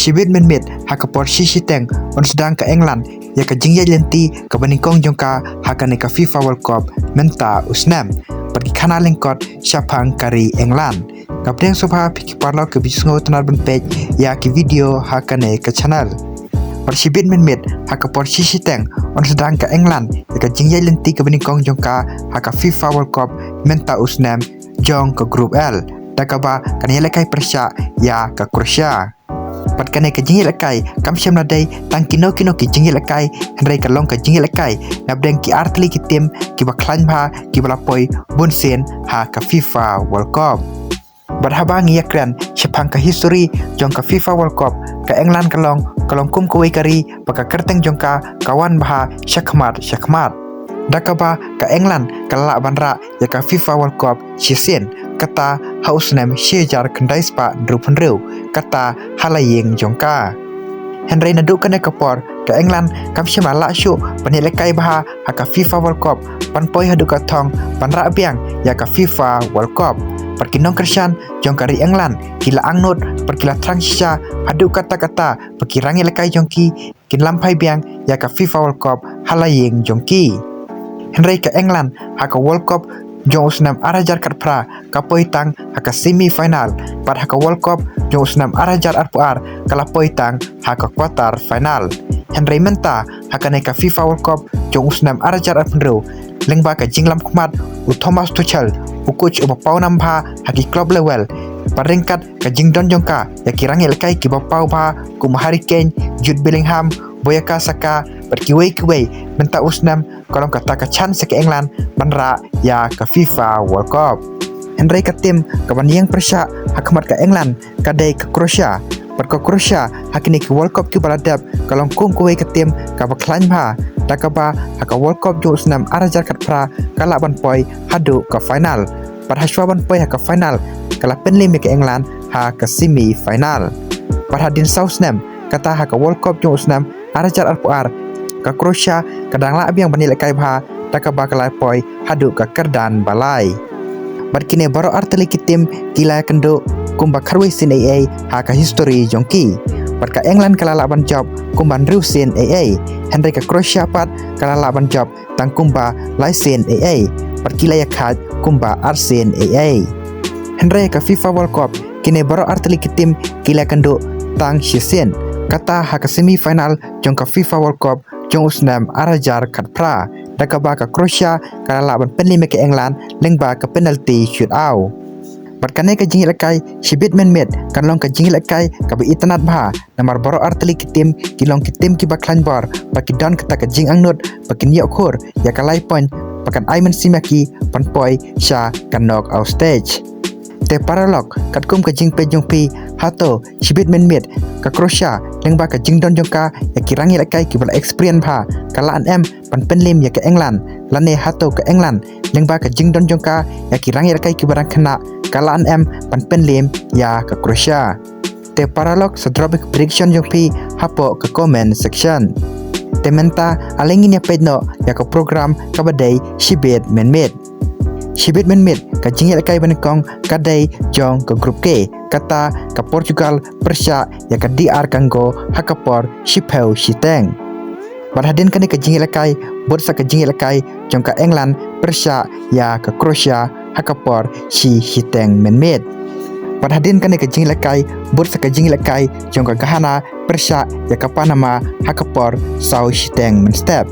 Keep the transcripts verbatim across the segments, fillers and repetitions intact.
Shibit mynmiet ha ka por shi shiteng yn sdang ka England ïa ka jingïaid lynti kaba nyngkong jong ka ha kane ka FIFA World Cup mynta u snem. Bad ki khana lyngkot shaphang ka ri England. Nga pdiang sngewbha phi ki paralok kiba sngewtynnad ban peit ïa ki video ha kane ka channel. Bad shibit mynmiet ha ka por shi shiteng yn sdang ka England ïa ka jingïaid lynti kaba nyngkong jong ka ha ka FIFA World Cup mynta u snem jong ka Group L, da kaba kan ïalehkai pyrshah ïa ka Croatia. Bad kane ka jingïalehkai kam shym la dei tang kino kino ki jingïalehkai, hynrei ka long ka jingïalehkai napdeng ki artylli ki tim kiba khlaiñ bha kiba la poi bunsien ha ka FIFA World Cup. Bad haba ngi ïakren shaphang ka history jong ka FIFA World Cup, ka England ka long, ka long kum kawei ka ri ba ka kyrteng jong ka ka wan bha shakhmat shakhmat. Da kaba ka England ka la lah ban rah ïa ka FIFA World Cup shisien, kata ha u snem shi hajar khyndai spah hynriewphew hynriew, kata ha la ïing jong ka. Hynrei naduh kane ka por ka England kam shym la lah shuh ban ïalehkai bha ha ka FIFA World Cup, ban poi haduh ka thong ban rah biang ïa ka FIFA World Cup. Bad ki nongkyrshan jong ka ri England ki la angnud bad ki la thrang shisha haduh katta katta ba ki rangïalehkai jong ki kin lam phai biang ïa ka FIFA World Cup ha la ïing jong ki. Hynrei ka England ha ka World Cup jong u snem ar hajar khatphra ka poi tang ha ka semi final, bad ha ka World Cup jong u snem ar hajar arphew ar ka la poi tang ha ka quarter final. Hynrei mynta ha kane ka FIFA World Cup jong u snem ar hajar arphew hynriew, lyngba ka jinglam khmat u Thomas Tuchel, u coach uba paw nam bha ha ki club level, bad ryngkat ka jingdon jong ka ïa ki rangïalehkai kiba paw bha kum Harry Kane, Jude Bellingham, Bukayo Saka bad kiwei kiwei, mynta u snem ka long kata ka chance ïa ka England ban rah ïa ka FIFA World Cup. Hynrei ka tim kaban ïeng pyrshah ha khmat ka England ka dei ka Croatia. Bad ka Croatia ha kine ki World Cup kiba la dep ka long kum kawei ka tim kaba khlaiñ bha, da kaba ha ka World Cup jong u snem ar hajar khatphra ka lah ban poi haduh ka final. Bad hashwa ban poi ha ka final ka la pynlem ïa ka England ha ka semi final. Bad hadien saw snem, kata ha ka World Cup jong u snem ar hajar arphew ar, ka Croatia ka dang lah biang ban ïalehkai bha, da kaba ka la poi haduh ka kyrdan ba lai. Bad kine baroh artylli ki tim ki la ïakynduh kumba khatwei sien eiei ha ka history jong ki. Bad ka England ka la lah ban jop kumba hynriew sien eiei, hynrei ka Croatia pat ka la lah ban jop tang kumba lai sien eiei, bad ki la ïakhaid kumba ar sien eiei. Hynrei ka FIFA World Cup kine baroh artylli ki tim ki la ïakynduh tang shisien, kata ha ka semi final jong ka FIFA World Cup jong u snem ar hajar khatphra, da kaba ka Croatia ka la lah ban pynlem ïa ka England lyngba ka penalty shootout. Bad kane ka jingïalehkai shibit mynmiet kan long ka jingïalehkai kaba itynnad bha, namar baroh artylli ki tim ki long ki tim kiba khlaiñ bor, ba ki don kata ka jingangnud ba kin ïoh khur ïa ka lai point ba kan ai mynsiem ïa ki ban poi sha ka knockout stage. Te paralok, katkum ka jingpeit jong phi, hato shibit mynmiet ka Croatia lyngba ka jingdon jong ka ïa ki rangïalehkai kiba la experience bha ka lah ne em ban pynlem ïa ka England, lane hato ka England lyngba ka jingdon jong ka ïa ki rangïalehkai kiba dang khynnah ka lah ne em ban pynlem ïa ka Croatia? Te paralok, sa drop ïa ka prediction jong phi hapoh ka comment section. Te mynta ale ngin ïa peit noh ïa ka program kaba dei shibit mynmiet. Shibit mynmiet ka jingïalehkai banyngkong ka dei jong ka Group K, kata ka Portugal pyrshah ïa ka D R Congo ha ka por shiphew shiteng. Bad hadien kane ka jingïalehkai, bud sa ka jingïalehkai jong ka England pyrshah ïa ka Croatia ha ka por shi shiteng mynmiet. Bad hadien kane ka jingïalehkai, bud sa ka jingïalehkai jong ka Ghana pyrshah ïa ka Panama ha ka por saw shiteng mynstep.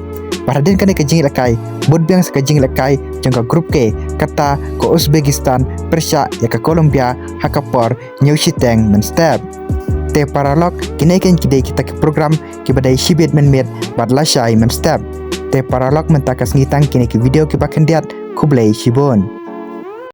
Bad hadien kane ka jingïalehkai, bud biang sa ka jingïalehkai jong ka Group K, kata ka Uzbekistan pyrshah ïa ka Colombia ha ka por hynñiew shiteng mynstep. Te paralok, kine keiñ ki dei kita ki program kiba dei shibit mynmiet bad lashai mynstep. Te paralok, mynta ka sngi tang kine ki video kiba khyndiat, khublei shibun.